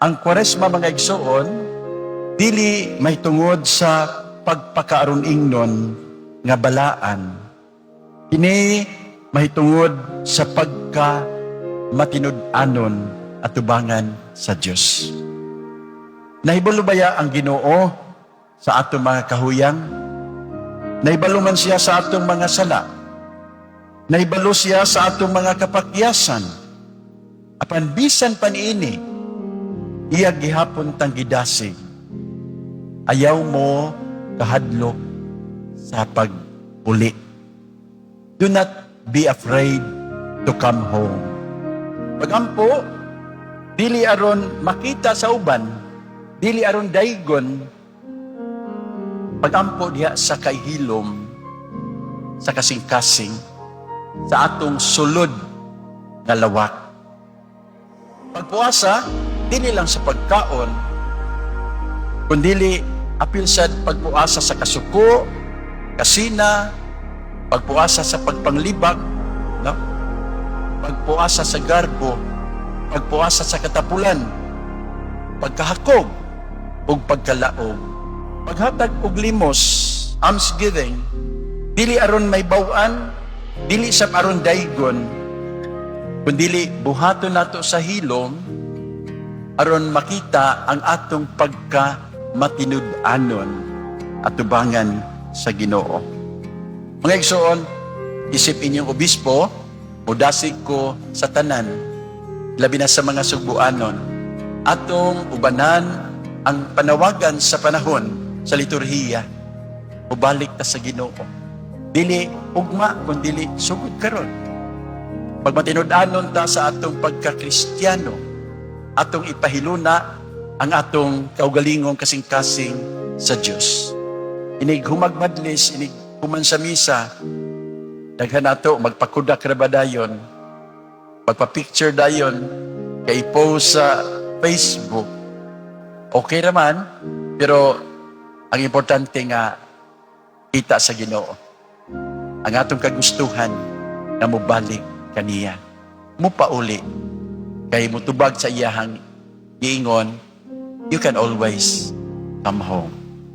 Ang Kwaresma, mga igsoon, dili mahitungod sa pagpakaaron ingnon nga balaan. Kini mahitungod sa pagka matinud-anon atubangan sa Dios. Nahibalo baya ang Ginoo sa atong mga kahuyang? Nahibalo man siya sa atong mga sala. Nahibalo siya sa atong mga kapakyasan. Apan bisan pa niini, iya gihapon tang gidasig. Ayaw mo kahadlok sa pag-uli. Do not be afraid to come home. Pagampo, dili aron makita sa uban, dili aron daygon, pagampo diha sa kahilom, sa kasing-kasing, sa atong sulod nga lawak. Pagpuasa, dili lang sa pagkaon, kundili apil sa pagpuasa sa kasuko, kasina, pagpuasa sa pagpanglibak, no? Pagpuasa sa garbo, pagpuasa sa katapulan, pagkahakog, ug pagkalaog. Paghatag og limos, almsgiving, dili aron may bawan, dili sa aron daygon, kundili buhaton nato sa hilom aron makita ang atong pagka matinud-anon atubangan sa Ginoo. Mga igsoon, isip inyong obispo, mudasig ko sa tanan, labi na sa mga sugbuanon, atong ubanan ang panawagan sa panahon sa liturhiya. Ubalik ta sa Ginoo. Dili ugma, kundili sugod karon. Pagmatinud-anon ta sa atong pagkakristyano, atong ipahiluna ang atong kaugalingong kasing-kasing sa Dios. Inig humagmadlis, inig human sa misa, daghan nato magpakudak ra ba dayon, magpa-picture dayon, kay i-post sa Facebook. Okay raman, pero ang importante nga kita sa Ginoo. Ang atong kagustuhan nga mobalik kaniya. Mupauli kay mutubag sa iyahang giingon, "You can always come home."